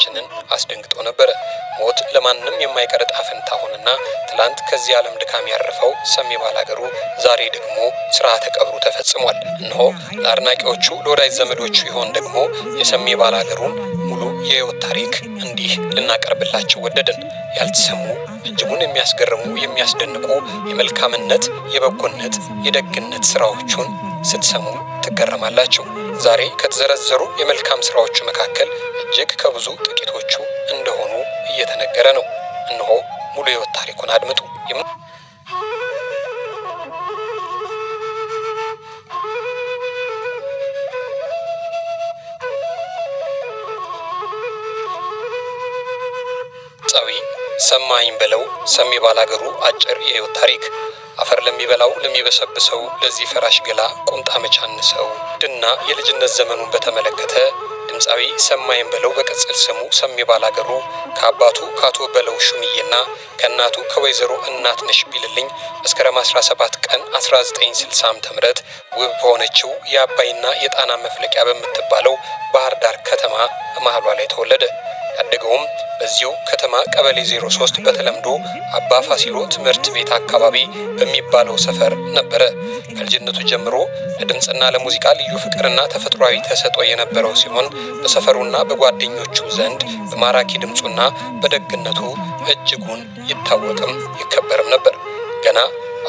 ብዙዎቻችንን አስደንግጦ ነበረ። ሞት ለማንም የማይቀር ዕጣ ፈንታ ሆነና ትላንት ከዚህ ዓለም ድካም ያረፈው ሰሜ ባላገሩ ዛሬ ደግሞ ስርዓተ ቀብሩ ተፈጽሟል። እነሆ ለአድናቂዎቹ ለወዳጅ ዘመዶቹ ይሆን ደግሞ የሰሜ ባላገሩን ሙሉ የህይወት ታሪክ እንዲህ ልናቀርብላቸው ወደድን። ያልተሰሙ እጅጉን የሚያስገርሙ የሚያስደንቁ የመልካምነት፣ የበጎነት፣ የደግነት ስራዎቹን ስትሰሙ ትገረማላችሁ። ዛሬ ከተዘረዘሩ የመልካም ስራዎቹ መካከል እጅግ ከብዙ ጥቂቶቹ እንደሆኑ እየተነገረ ነው። እነሆ ሙሉ የህይወት ታሪኩን አድምጡ። ድምፃዊ ሰማኸኝ በለው ሰሜ ባላገሩ አጭር የህይወት ታሪክ። አፈር ለሚበላው ለሚበሰብሰው ለዚህ ፈራሽ ገላ ቁምጣ መቻንሰው ድና የልጅነት ዘመኑን በተመለከተ ድምፃዊ ሰማኸኝ በለው በቅጽል ስሙ ሰሜ ባላገሩ ከአባቱ ከአቶ በለው ሹምዬና ከእናቱ ከወይዘሮ እናትነሽ ቢልልኝ መስከረም 17 ቀን 1960 ዓ.ም ውብ በሆነችው የአባይና የጣና መፍለቂያ በምትባለው ባህር ዳር ከተማ መሃሏ ላይ ተወለደ። ያደገውም በዚሁ ከተማ ቀበሌ 03 በተለምዶ አባ ፋሲሎ ትምህርት ቤት አካባቢ በሚባለው ሰፈር ነበረ። ከልጅነቱ ጀምሮ ለድምፅና ለሙዚቃ ልዩ ፍቅርና ተፈጥሯዊ ተሰጥኦ የነበረው ሲሆን በሰፈሩና በጓደኞቹ ዘንድ በማራኪ ድምፁና በደግነቱ እጅጉን ይታወቅም ይከበርም ነበር። ገና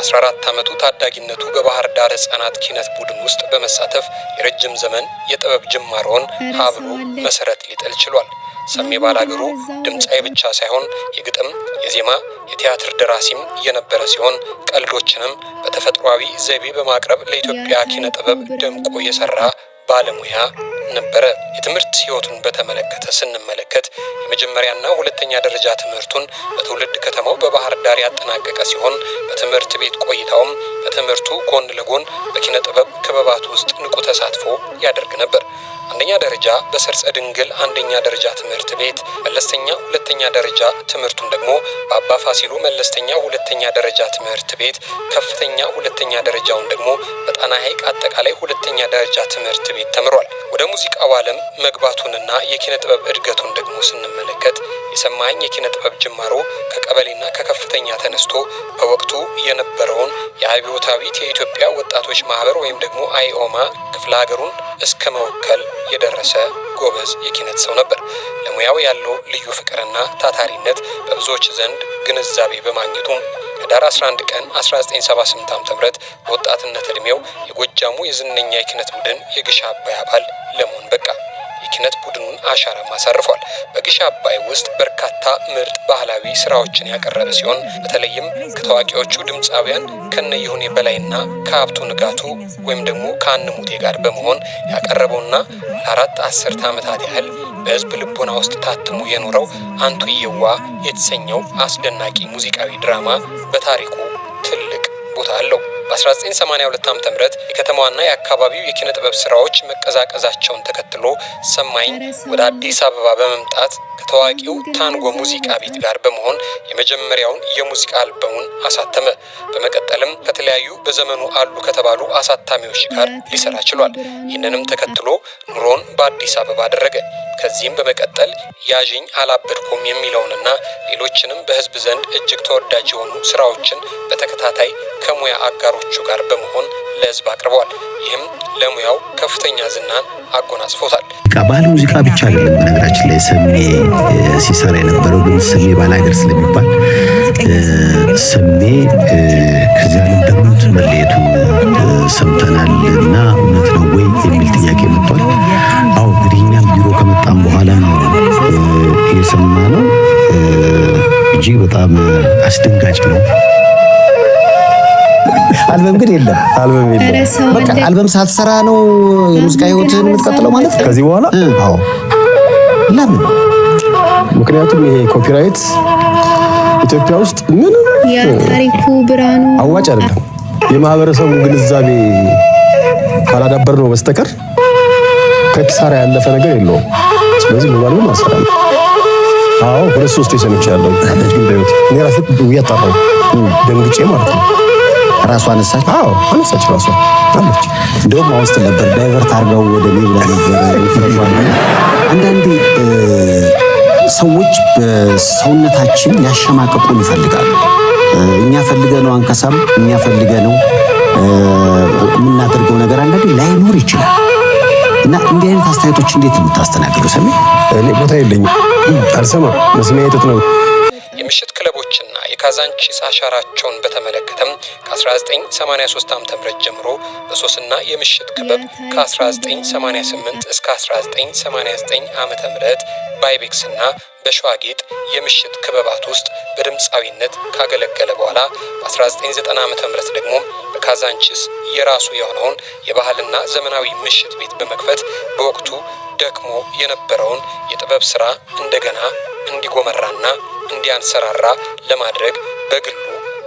14 ዓመቱ ታዳጊነቱ በባህር ዳር ሕፃናት ኪነት ቡድን ውስጥ በመሳተፍ የረጅም ዘመን የጥበብ ጅማሮውን ሀ ብሎ መሰረት ሊጥል ችሏል። ሰሜ ባላገሩ ድምፃዊ ብቻ ሳይሆን የግጥም፣ የዜማ፣ የቲያትር ደራሲም የነበረ ሲሆን ቀልዶችንም በተፈጥሯዊ ዘይቤ በማቅረብ ለኢትዮጵያ ኪነ ጥበብ ደምቆ የሰራ ባለሙያ ነበረ። የትምህርት ሕይወቱን በተመለከተ ስንመለከት የመጀመሪያና ሁለተኛ ደረጃ ትምህርቱን በትውልድ ከተማው በባህር ዳር ያጠናቀቀ ሲሆን በትምህርት ቤት ቆይታውም በትምህርቱ ጎን ለጎን በኪነ ጥበብ ክበባት ውስጥ ንቁ ተሳትፎ ያደርግ ነበር። አንደኛ ደረጃ በሰርጸ ድንግል አንደኛ ደረጃ ትምህርት ቤት፣ መለስተኛ ሁለተኛ ደረጃ ትምህርቱን ደግሞ በአባ ፋሲሉ መለስተኛ ሁለተኛ ደረጃ ትምህርት ቤት፣ ከፍተኛ ሁለተኛ ደረጃውን ደግሞ በጣና ሐይቅ አጠቃላይ ሁለተኛ ደረጃ ትምህርት ቤት ተምሯል። ወደ ሙዚቃው ዓለም መግባቱንና የኪነ ጥበብ እድገቱን ደግሞ ስንመለከት የሰማኸኝ የኪነ ጥበብ ጅማሮ ከቀበሌና ከከፍተኛ ተነስቶ በወቅቱ የነበረውን የአብዮታዊት የኢትዮጵያ ወጣቶች ማህበር ወይም ደግሞ አይኦማ ክፍለ ሀገሩን እስከ መወከል የደረሰ ጎበዝ የኪነት ሰው ነበር። ለሙያው ያለው ልዩ ፍቅርና ታታሪነት በብዙዎች ዘንድ ግንዛቤ በማግኘቱም ህዳር 11 ቀን 1978 ዓ.ም በወጣትነት ዕድሜው የጎጃሙ የዝነኛ የኪነት ቡድን የግሻ አባይ አባል ለመሆን በቃ። የኪነት ቡድኑን አሻራም አሳርፏል። በግሻ አባይ ውስጥ በርካታ ምርጥ ባህላዊ ስራዎችን ያቀረበ ሲሆን በተለይም ከታዋቂዎቹ ድምፃውያን ከነይሁኔ በላይና ከሀብቱ ንጋቱ ወይም ደግሞ ከአንሙቴ ጋር በመሆን ያቀረበውና ለአራት አስርተ ዓመታት ያህል በህዝብ ልቦና ውስጥ ታትሞ የኖረው አንቱዬዋ የተሰኘው አስደናቂ ሙዚቃዊ ድራማ በታሪኩ ትልቅ ቦታ አለው። በ1982 ዓ.ም የከተማዋና የአካባቢው የኪነ ጥበብ ስራዎች መቀዛቀዛቸውን ተከትሎ ሰማኸኝ ወደ አዲስ አበባ በመምጣት ከታዋቂው ታንጎ ሙዚቃ ቤት ጋር በመሆን የመጀመሪያውን የሙዚቃ አልበሙን አሳተመ። በመቀጠልም ከተለያዩ በዘመኑ አሉ ከተባሉ አሳታሚዎች ጋር ሊሰራ ችሏል። ይህንንም ተከትሎ ኑሮን በአዲስ አበባ አደረገ። ከዚህም በመቀጠል ያዥኝ አላበድኩም የሚለውንና ሌሎችንም በህዝብ ዘንድ እጅግ ተወዳጅ የሆኑ ስራዎችን በተከታታይ ከሙያ አጋሮቹ ጋር በመሆን ለህዝብ አቅርበዋል። ይህም ለሙያው ከፍተኛ ዝናን አጎናጽፎታል። ባህል ሙዚቃ ብቻ አይደለም። በነገራችን ላይ ሰሜ ሲሰራ የነበረው ግን ሰሜ ባላገር ስለሚባል ሰሜ ከዚህ ዓለም በሞት መለየቱ ሰምተናል እና እውነት ነው ወይ የሚል ጥያቄ መጥቷል። አዎ፣ እንግዲህ እኛም ቢሮ ከመጣም በኋላ ነው የሰማነው። እጅግ በጣም አስደንጋጭ ነው። አልበም ግን የለም። አልበም የለም። በቃ አልበም ሳትሰራ ነው የሙዚቃ ህይወትህን የምትቀጥለው ማለት ነው? ከዚህ በኋላ አዎ። ለምን? ምክንያቱም ይሄ copyright ኢትዮጵያ ውስጥ ምንም የታሪኩ ብርሃኑ አዋጭ አይደለም። የማህበረሰቡ ግንዛቤ ካላዳበር ነው በስተቀር ከኪሳራ ያለፈ ነገር የለውም። ስለዚህ ሙሉ አልበም አልሰራም። አዎ፣ ሁለት ሶስት ሰምቻለሁ። አለች ግን በህይወት እኔ ራሴ እያጣራሁ ደንግጬ ማለት ነው። ራሷ አነሳች። አዎ፣ አነሳች፣ ራሷ አለች። እንደውም አሁን ስትል ነበር divert አድርገው ወደ እኔ ብላ ነበረ። አንዳንዴ ሰዎች በሰውነታችን ሊያሸማቅቁን ይፈልጋሉ። እኛ ፈልገነው አንከሳም፣ እኛ ፈልገነው የምናደርገው ነገር አንዳንዴ ላይኖር ይችላል። እና እንዲህ አይነት አስተያየቶች እንዴት የምታስተናግዱ ሰሜ? እኔ ቦታ የለኝም፣ አልሰማም። መስሚያ ጥጥ ነው። የምሽት ክለቦችና የካዛንቺስ አሻራቸውን በተመለከተም ከ1983 ዓ.ም ጀምሮ በሶስና የምሽት ክበብ፣ ከ1988 እስከ 1989 ዓ.ም በአይቤክስና በሸዋጌጥ የምሽት ክበባት ውስጥ በድምፃዊነት ካገለገለ በኋላ በ1990 ዓ.ም ደግሞ በካዛንቺስ የራሱ የሆነውን የባህልና ዘመናዊ ምሽት ቤት በመክፈት በወቅቱ ደክሞ የነበረውን የጥበብ ስራ እንደገና እንዲጎመራና እንዲያንሰራራ ለማድረግ በግሉ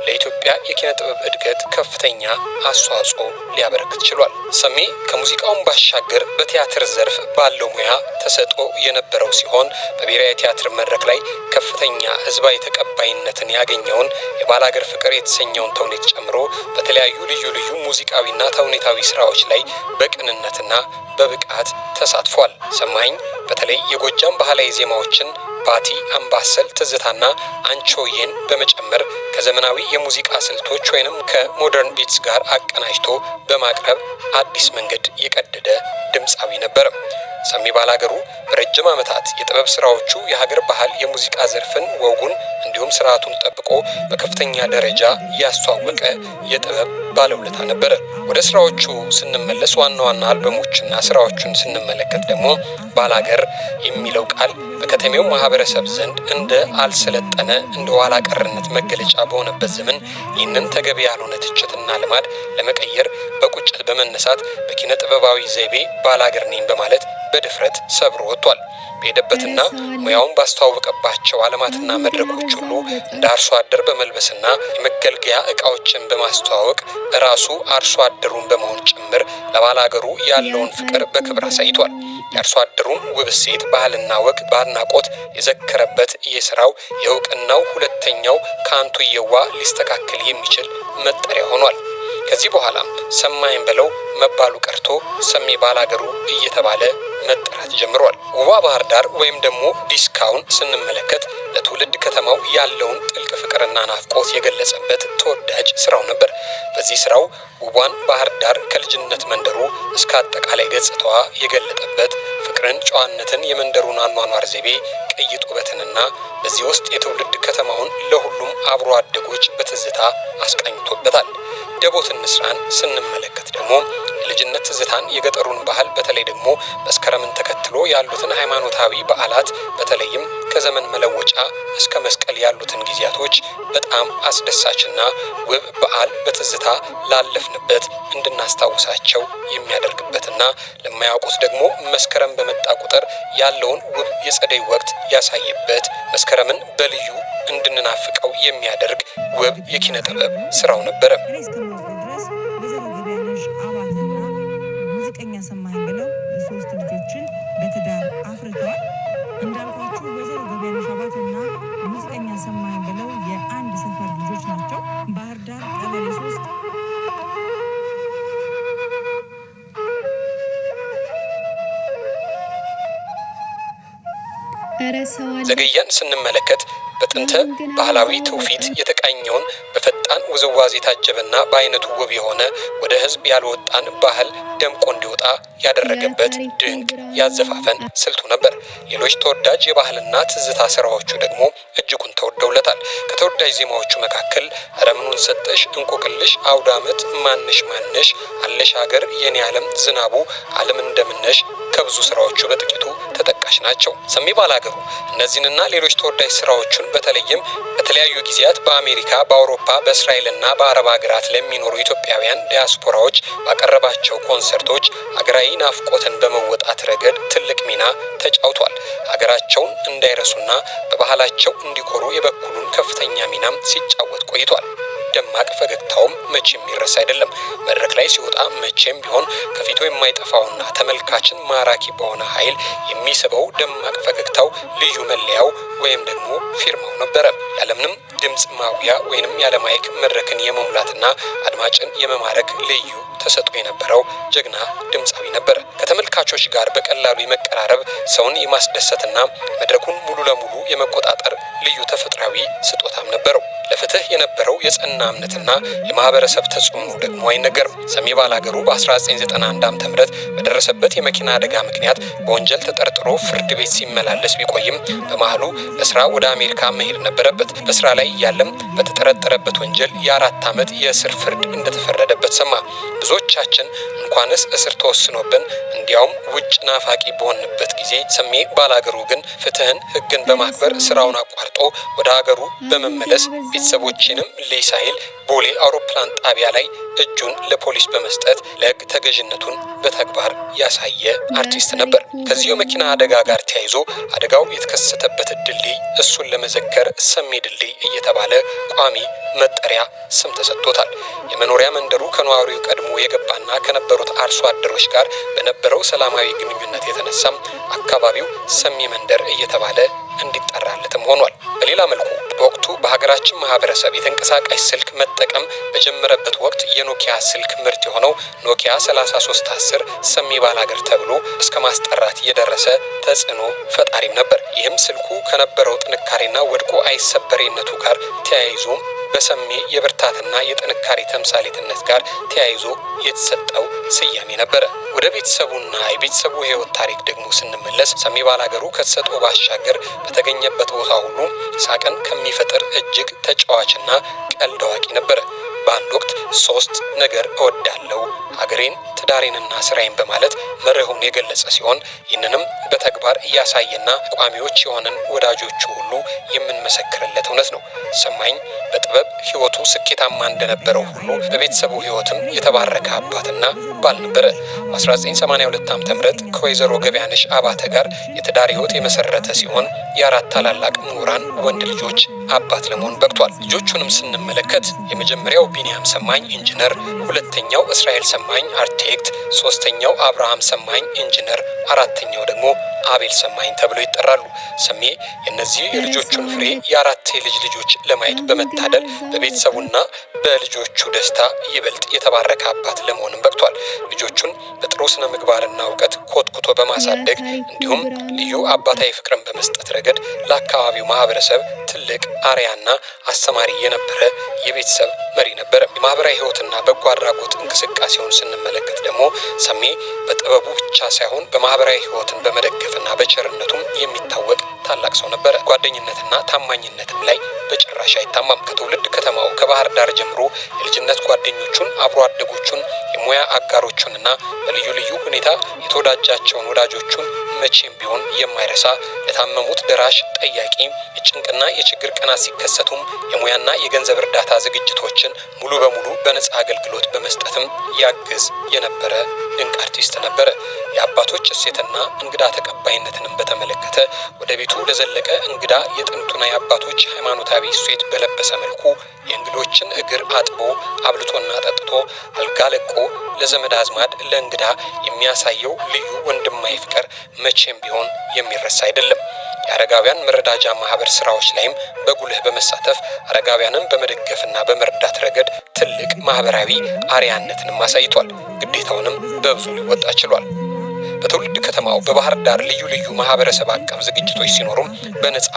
ለኢትዮጵያ የኪነ ጥበብ እድገት ከፍተኛ አስተዋጽኦ ሊያበረክት ችሏል። ሰሜ ከሙዚቃውን ባሻገር በቲያትር ዘርፍ ባለው ሙያ ተሰጥኦ የነበረው ሲሆን በብሔራዊ ቲያትር መድረክ ላይ ከፍተኛ ሕዝባዊ ተቀባይነትን ያገኘውን የባላገር ፍቅር የተሰኘውን ተውኔት ጨምሮ በተለያዩ ልዩ ልዩ ሙዚቃዊና ተውኔታዊ ስራዎች ላይ በቅንነትና በብቃት ተሳትፏል። ሰማኸኝ በተለይ የጎጃም ባህላዊ ዜማዎችን ባቲ፣ አምባሰል፣ ትዝታና አንቾዬን በመጨመር ከዘመናዊ የሙዚቃ ስልቶች ወይንም ከ modern beats ጋር አቀናጅቶ በማቅረብ አዲስ መንገድ የቀደደ ድምፃዊ ነበር። ሰሜ ባላገሩ በረጅም ዓመታት የጥበብ ስራዎቹ የሀገር ባህል የሙዚቃ ዘርፍን ወጉን እንዲሁም ስርዓቱን ጠብቆ በከፍተኛ ደረጃ ያስተዋወቀ የጥበብ ባለውለታ ነበረ። ወደ ስራዎቹ ስንመለስ ዋና ዋና አልበሞችና ስራዎቹን ስንመለከት ደግሞ ባላገር የሚለው ቃል በከተሜው ማህበረሰብ ዘንድ እንደ አልሰለጠነ እንደ ኋላ ቀርነት መገለጫ በሆነበት ዘመን ይህንን ተገቢ ያልሆነ ትችትና ልማድ ለመቀየር በቁጭት በመነሳት በኪነ ጥበባዊ ዘይቤ ባላገር ነኝ በማለት በድፍረት ሰብሮ ወጥቷል። በሄደበትና ሙያውን ባስተዋወቀባቸው ዓለማትና መድረኮች ሁሉ እንደ አርሶ አደር በመልበስና የመገልገያ እቃዎችን በማስተዋወቅ ራሱ አርሶ አደሩን በመሆን ጭምር ለባላገሩ ያለውን ፍቅር በክብር አሳይቷል። የአርሶ አደሩን ውብ እሴት፣ ባህልና ወግ በአድናቆት የዘከረበት የስራው የእውቅናው ሁለተኛው ከአንቱየዋ ሊስተካከል የሚችል መጠሪያ ሆኗል። ከዚህ በኋላም ሰማይን በለው መባሉ ቀርቶ ሰሜ ባላገሩ እየተባለ መጠራት ጀምሯል። ውቧ ባህር ዳር ወይም ደግሞ ዲስካውን ስንመለከት ለትውልድ ከተማው ያለውን ጥልቅ ፍቅርና ናፍቆት የገለጸበት ተወዳጅ ስራው ነበር። በዚህ ስራው ውቧን ባህር ዳር ከልጅነት መንደሩ እስከ አጠቃላይ ገጽታዋ የገለጠበት ፍቅርን፣ ጨዋነትን፣ የመንደሩን አኗኗር ዘይቤ፣ ቅይጥ ውበትንና በዚህ ውስጥ የትውልድ ከተማውን ለሁሉም አብሮ አደጎች በትዝታ አስቃኝቶበታል። ደቦት እንስራን ስንመለከት ደግሞ የልጅነት ትዝታን፣ የገጠሩን ባህል በተለይ ደግሞ መስከረምን ተከትሎ ያሉትን ሃይማኖታዊ በዓላት በተለይም ከዘመን መለወጫ እስከ መስቀል ያሉትን ጊዜያቶች በጣም አስደሳችና ውብ በዓል በትዝታ ላለፍንበት እንድናስታውሳቸው የሚያደርግበትና ለማያውቁት ደግሞ መስከረም በመጣ ቁጥር ያለውን ውብ የጸደይ ወቅት ያሳየበት መስከረምን በልዩ እንድንናፍቀው የሚያደርግ ውብ የኪነ ጥበብ ስራው ነበረ። እኔ እስከማውቀው ድረስ ወይዘሮ ገበያነሽ አባተና ሙዚቀኛ ሰማኸኝ በለው 3 ልጆችን በትዳር አፍርተዋል። እንዳልኳችሁ ወይዘሮ ገበያነሽ አባተና ሙዚቀኛ ሰማኸኝ በለው የአንድ ሰፈር ልጆች ናቸው። ባህር ዳር ቀበሌ 3። ኧረ ሰው አለ። ዘገያን ስንመለከት በጥንተ ባህላዊ ትውፊት የተቃኘውን በፈጣን ውዝዋዜ የታጀበና በአይነቱ ውብ የሆነ ወደ ሕዝብ ያልወጣን ባህል ደምቆ እንዲወጣ ያደረገበት ድንቅ ያዘፋፈን ስልቱ ነበር። ሌሎች ተወዳጅ የባህልና ትዝታ ስራዎቹ ደግሞ እጅጉን ተወደውለታል። ከተወዳጅ ዜማዎቹ መካከል ረምኑን ሰጠሽ፣ እንቆቅልሽ፣ አውደ ዓመት፣ ማንሽ ማንሽ፣ አለሽ ሀገር፣ የኔ ዓለም፣ ዝናቡ፣ ዓለም እንደምነሽ ከብዙ ስራዎቹ በጥቂቱ ተጠቃሽ ናቸው። ሰሜ ባላገሩ እነዚህንና ሌሎች ተወዳጅ ስራዎቹን በተለይም በተለያዩ ጊዜያት በአሜሪካ፣ በአውሮፓ፣ በእስራኤልና በአረብ ሀገራት ለሚኖሩ ኢትዮጵያውያን ዲያስፖራዎች ባቀረባቸው ኮንሰርቶች ሀገራዊ ናፍቆትን በመወጣት ረገድ ትልቅ ሚና ተጫውቷል። ሀገራቸውን እንዳይረሱና በባህላቸው እንዲኮሩ የበኩሉን ከፍተኛ ሚናም ሲጫወት ቆይቷል። ደማቅ ፈገግታውም መቼም የሚረሳ አይደለም። መድረክ ላይ ሲወጣ መቼም ቢሆን ከፊቱ የማይጠፋውና ተመልካችን ማራኪ በሆነ ኃይል የሚስበው ደማቅ ፈገግታው ልዩ መለያው ወይም ደግሞ ፊርማው ነበረ። ያለምንም ድምፅ ማጉያ ወይንም ያለ ማይክ መድረክን የመሙላትና አድማጭን የመማረክ ልዩ ተሰጥኦ የነበረው ጀግና ድምፃዊ ነበር። ከተመልካቾች ጋር በቀላሉ የመቀራረብ፣ ሰውን የማስደሰትና መድረኩን ሙሉ ለሙሉ የመቆጣጠር ልዩ ተፈጥሯዊ ስጦታም ነበረው። ለፍትህ የነበረው የጸና እምነትና የማህበረሰብ ተጽዕኖ ደግሞ አይነገርም። ሰሜ ባላገሩ በ1991 ዓ.ም በደረሰበት የመኪና አደጋ ምክንያት በወንጀል ተጠርጥሮ ፍርድ ቤት ሲመላለስ ቢቆይም በመሃሉ ለስራ ወደ አሜሪካ መሄድ ነበረበት። በስራ ላይ እያለም በተጠረጠረበት ወንጀል የ4 ዓመት የእስር ፍርድ እንደተፈረደበት ሰማ። ብዙዎቻችን እንኳንስ እስር ተወስኖብን እንዲያውም ውጭ ናፋቂ በሆንበት ጊዜ ሰሜ ባላገሩ ግን ፍትህን፣ ህግን በማክበር ስራውን አቋርጦ ወደ ሀገሩ በመመለስ ቤተሰቦቼንም ልይ ሳይል ቦሌ አውሮፕላን ጣቢያ ላይ እጁን ለፖሊስ በመስጠት ለህግ ተገዥነቱን በተግባር ያሳየ አርቲስት ነበር። ከዚሁ የመኪና አደጋ ጋር ተያይዞ አደጋው የተከሰተበት ድልድይ እሱን ለመዘከር ሰሜ ድልድይ እየተባለ ቋሚ መጠሪያ ስም ተሰጥቶታል። የመኖሪያ መንደሩ ከነዋሪው ቀድሞ የገባና ከነበሩት አርሶ አደሮች ጋር በነበረው ሰላማዊ ግንኙነት የተነሳም አካባቢው ሰሜ መንደር እየተባለ እንዲጠራለትም ሆኗል። በሌላ መልኩ በወቅቱ በሀገራችን ማህበረሰብ የተንቀሳቃሽ ስልክ መጠቀም በጀመረበት ወቅት የኖኪያ ስልክ ምርት የሆነው ኖኪያ 3310 ሰሜ ባላገር ተብሎ እስከ ማስጠራት የደረሰ ተጽዕኖ ፈጣሪም ነበር። ይህም ስልኩ ከነበረው ጥንካሬና ወድቆ አይሰበሬነቱ ጋር ተያይዞም በሰሜ የብርታትና የጥንካሬ ተምሳሌትነት ጋር ተያይዞ የተሰጠው ስያሜ ነበረ። ወደ ቤተሰቡና የቤተሰቡ ሕይወት ታሪክ ደግሞ ስንመለስ ሰሜ ባላገሩ ከተሰጥኦ ባሻገር በተገኘበት ቦታ ሁሉ ሳቅን ከሚፈጥር እጅግ ተጫዋችና ቀልድ አዋቂ ነበረ። በአንድ ወቅት ሶስት ነገር እወዳለሁ፣ ሀገሬን፣ ትዳሬንና ስራዬን በማለት መርሁን የገለጸ ሲሆን ይህንንም በተግባር እያሳየና ቋሚዎች የሆነን ወዳጆቹ ሁሉ የምንመሰክርለት እውነት ነው። ሰማኝ በጥበብ ሕይወቱ ስኬታማ እንደነበረው ሁሉ በቤተሰቡ ሕይወትም የተባረከ አባትና ባል ነበረ። በ1982 ዓ.ም ከወይዘሮ ገበያነሽ አባተ ጋር የትዳር ሕይወት የመሰረተ ሲሆን የአራት ታላላቅ ምሁራን ወንድ ልጆች አባት ለመሆን በቅቷል። ልጆቹንም ስንመለከት የመጀመሪያው ቢንያም ሰማኝ ኢንጂነር፣ ሁለተኛው እስራኤል ሰማኝ አርክቴክት፣ ሶስተኛው አብርሃም ሰማኝ ኢንጂነር፣ አራተኛው ደግሞ አቤል ሰማኝ ተብለው ይጠራሉ። ሰሜ የእነዚህ የልጆቹን ፍሬ የአራት የልጅ ልጆች ለማየት በመታደል በቤተሰቡና በልጆቹ ደስታ ይበልጥ የተባረከ አባት ለመሆንም በቅቷል። ልጆቹን በጥሩ ስነ ምግባርና እውቀት ኮትኩቶ በማሳደግ እንዲሁም ልዩ አባታዊ ፍቅርን በመስጠት ረገድ ለአካባቢው ማህበረሰብ ትልቅ አርያና አስተማሪ የነበረ የቤተሰብ መሪ ነበረ። የማህበራዊ ህይወትና በጎ አድራጎት እንቅስቃሴውን ስንመለከት ደግሞ ሰሜ በጥበቡ ብቻ ሳይሆን በማህበራዊ ህይወትን በመደገፍና በቸርነቱም የሚታወቅ ታላቅ ሰው ነበረ። ጓደኝነትና ታማኝነትም ላይ በጭራሽ አይታማም። ከትውልድ ከተማው ከባህር ዳር ጀምሮ የልጅነት ጓደኞቹን፣ አብሮ አደጎቹን፣ የሙያ አጋሮቹንና በልዩ ልዩ ሁኔታ የተወዳጃቸውን ወዳጆቹን መቼም ቢሆን የማይረሳ፣ ለታመሙት ደራሽ ጠያቂ፣ የጭንቅና የችግር ቀናት ሲከሰቱም የሙያና የገንዘብ እርዳታ ዝግጅቶችን ሙሉ በሙሉ በነጻ አገልግሎት በመስጠትም ያግዝ የነበረ ድንቅ አርቲስት ነበረ። የአባቶች እሴትና እንግዳ ተቀባይነትንም በተመለከተ ወደ ቤቱ ለዘለቀ እንግዳ የጥንቱና የአባቶች ሃይማኖታዊ እሴት በለበሰ መልኩ የእንግዶችን እግር አጥቦ፣ አብልቶና ጠጥቶ፣ አልጋ ለቆ ለዘመድ አዝማድ ለእንግዳ የሚያሳየው ልዩ ወንድማዊ ፍቅር መቼም ቢሆን የሚረሳ አይደለም። የአረጋውያን መረዳጃ ማህበር ስራዎች ላይም በጉልህ በመሳተፍ አረጋውያንን በመደገፍና በመርዳት ረገድ ትልቅ ማህበራዊ አርያነትንም አሳይቷል። ግዴታውንም በብዙ ሊወጣ ችሏል። በትውልድ ከተማው በባህር ዳር ልዩ ልዩ ማህበረሰብ አቀፍ ዝግጅቶች ሲኖሩም በነፃ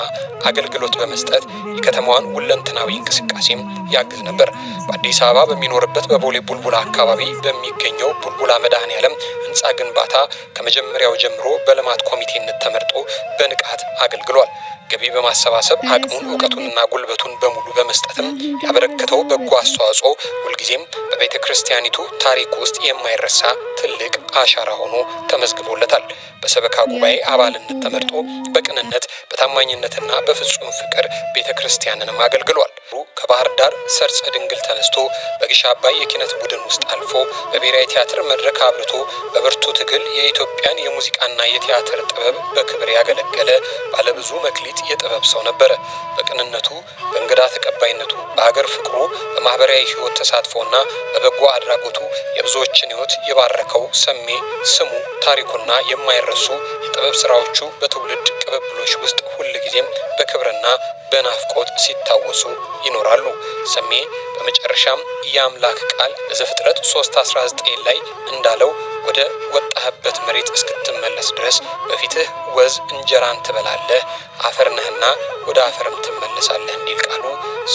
አገልግሎት በመስጠት የከተማዋን ሁለንተናዊ እንቅስቃሴም ያግዝ ነበር። በአዲስ አበባ በሚኖርበት በቦሌ ቡልቡላ አካባቢ በሚገኘው ቡልቡላ መድኃኔ ዓለም ህንፃ ግንባታ ከመጀመሪያው ጀምሮ በልማት ኮሚቴነት ተመርጦ በንቃት አገልግሏል። ገቢ በማሰባሰብ አቅሙን፣ እውቀቱንና ጉልበቱን በሙሉ በመስጠትም ያበረከተው በጎ አስተዋጽኦ ሁልጊዜም በቤተ ክርስቲያኒቱ ታሪክ ውስጥ የማይረሳ ትልቅ አሻራ ሆኖ ተመዝግቦለታል። በሰበካ ጉባኤ አባልነት ተመርጦ በቅንነት፣ በታማኝነትና በፍጹም ፍቅር ቤተ ክርስቲያንንም አገልግሏል። ከባህር ዳር ሰርጸ ድንግል ተነስቶ በግሽ አባይ የኪነት ቡድን ውስጥ አልፎ በብሔራዊ ቲያትር መድረክ አብርቶ በብርቱ ትግል የኢትዮጵያን የሙዚቃና የቲያትር ጥበብ በክብር ያገለገለ ባለብዙ መክሊት የጥበብ ሰው ነበረ። በቅንነቱ፣ በእንግዳ ተቀባይነቱ፣ በሀገር ፍቅሩ፣ በማህበራዊ ሕይወት ተሳትፎና በበጎ አድራጎቱ የብዙዎችን ሕይወት የባረከው ሰሜ ስሙ፣ ታሪኩና የማይረሱ የጥበብ ስራዎቹ በትውልድ ቅብብሎች ውስጥ ሁልጊዜም በክብር በክብርና በናፍቆት ሲታወሱ ይኖራሉ። ሰሜ በመጨረሻም የአምላክ ቃል በዘፍጥረት 3:19 ላይ እንዳለው ወደ ወጣህበት መሬት እስክትመለስ ድረስ በፊትህ ወዝ እንጀራን ትበላለህ፣ አፈር ነህና ወደ አፈርም ትመለሳለህ እንዲል ቃሉ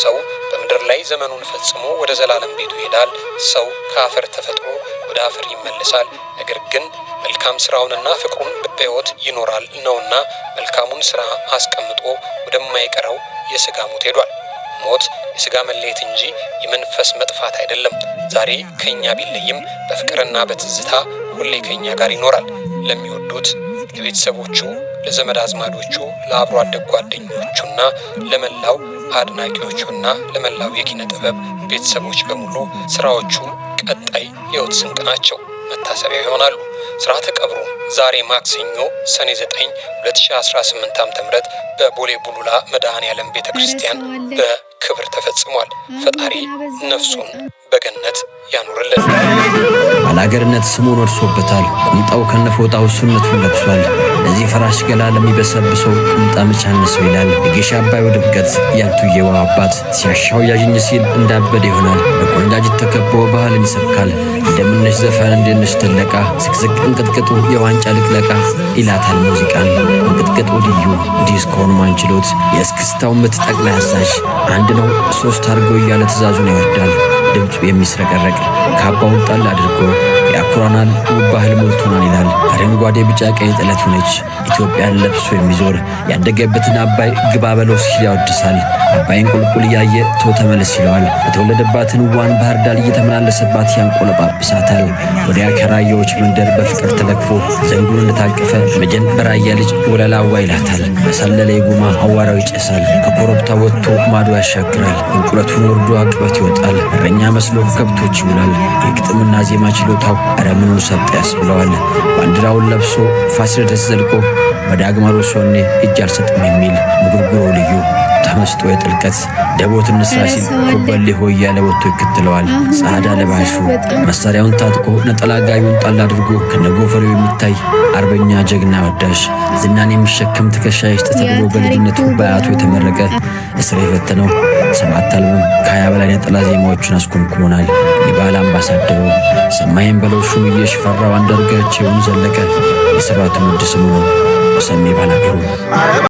ሰው በምድር ላይ ዘመኑን ፈጽሞ ወደ ዘላለም ቤቱ ይሄዳል። ሰው ከአፈር ተፈጥሮ ወደ አፈር ይመለሳል። ነገር ግን መልካም ስራውንና ፍቅሩን በሕይወት ይኖራል ነውና መልካሙን ስራ አስቀምጦ ወደማይቀረው የስጋ ሞት ሄዷል። ሞት የስጋ መለየት እንጂ የመንፈስ መጥፋት አይደለም። ዛሬ ከኛ ቢለይም በፍቅርና በትዝታ ሁሌ ከኛ ጋር ይኖራል። ለሚወዱት ለቤተሰቦቹ፣ ለዘመድ አዝማዶቹ፣ ለአብሮ አደግ ጓደኞቹና ለመላው አድናቂዎቹና ለመላው የኪነ ጥበብ ቤተሰቦች በሙሉ ስራዎቹ ቀጣይ የሕይወት ስንቅ ናቸው፣ መታሰቢያ ይሆናሉ። ስርዓተ ቀብሩ ዛሬ ማክሰኞ ሰኔ 9 2018 ዓ.ም በቦሌ ቡሉላ መድኃኔዓለም ቤተ ክርስቲያን በክብር ተፈጽሟል። ፈጣሪ ነፍሱን በገነት ያኑርልን። ባላገርነት ስሙን ወርሶበታል። ቁምጣው ከነፎጣው ሱነቱን ለብሷል። ለዚህ ፈራሽ ገላ ለሚበሰብሰው ቁምጣ መቻነሰው ይላል። የጌሻ አባዩ ድምቀት ያንቱየዋ አባት ሲያሻው ያዥኝ ሲል እንዳበደ ይሆናል። በቆንጃጅት ተከቦ ባህልን ይሰብካል። እንደምነሽ ዘፈን እንደነሽ ደለቃ ስቅስቅ እንቅጥቅጡ የዋንጫ ልቅለቃ ይላታል ሙዚቃን። እንቅጥቅጡ ልዩ ዲስኮን ማንችሎት የእስክስታው ምት ጠቅላይ አዛዥ አንድ ነው ሶስት አድርገው እያለ ትእዛዙን ያወርዳል። ድምፁ የሚስረቀረቅ ካባውን ጣል አድርጎ ያኩራናል፣ ውብ ባህል ሞልቶናል ይላል። አረንጓዴ ቢጫ ቀይ ጥለቱ ነች ኢትዮጵያን ለብሶ የሚዞር ያደገበትን አባይ ግባ በለው ሲል ያወድሳል። አባይን ቁልቁል እያየ ቶ ተመለስ ይለዋል። የተወለደባትን ዋን ባህር ዳር እየተመላለሰባት ያንቆለጳጵሳታል። ወዲያ ከራያዎች መንደር በፍቅር ተለክፎ ዘንጉን እንደታቀፈ መጀን በራያ ልጅ ወለላዋ ይላታል። በሰለለ የጉማ አዋራው ይጨሳል። ከኮረብታ ወጥቶ ማዶ ያሻግራል። እንቁለቱን ወርዶ አቅበት ይወጣል። እረኛ መስሎ ከብቶች ይውላል። የግጥምና ዜማ ችሎታው ኧረ ምኑን ሰጠ ያስብለዋል። ባንዲራውን ለብሶ ፋሲለደስ ዘልቆ በዳግማዊ ሶኔ እጅ አልሰጥም የሚል ንጉርጉሮ ልዩ ተመስጦ የጥልቀት ደቦት እንስራ ሲል ኮበሌ ሆይ እያለ ወጥቶ ይከተለዋል። ጸዓዳ ለባሹ መሳሪያውን ታጥቆ ነጠላ ጋቢውን ጣል አድርጎ ከነጎፈሬው የሚታይ አርበኛ ጀግና ወዳሽ ዝናን የሚሸከም ትከሻ ይስጥ ተብሎ በልጅነቱ በአያቱ የተመረቀ እስር የፈተነው 7 አልበም ከ20 በላይ ነጠላ ዜማዎችን አስኮምኩሞናል። የባህል አምባሳደሩ ሰማይን በለው ሹምዬ ሽፈራው አንዳርጋቸውን ዘለቀ የሰባቱ ውድ ስሙ ነው ሰሜ ባላገሩ።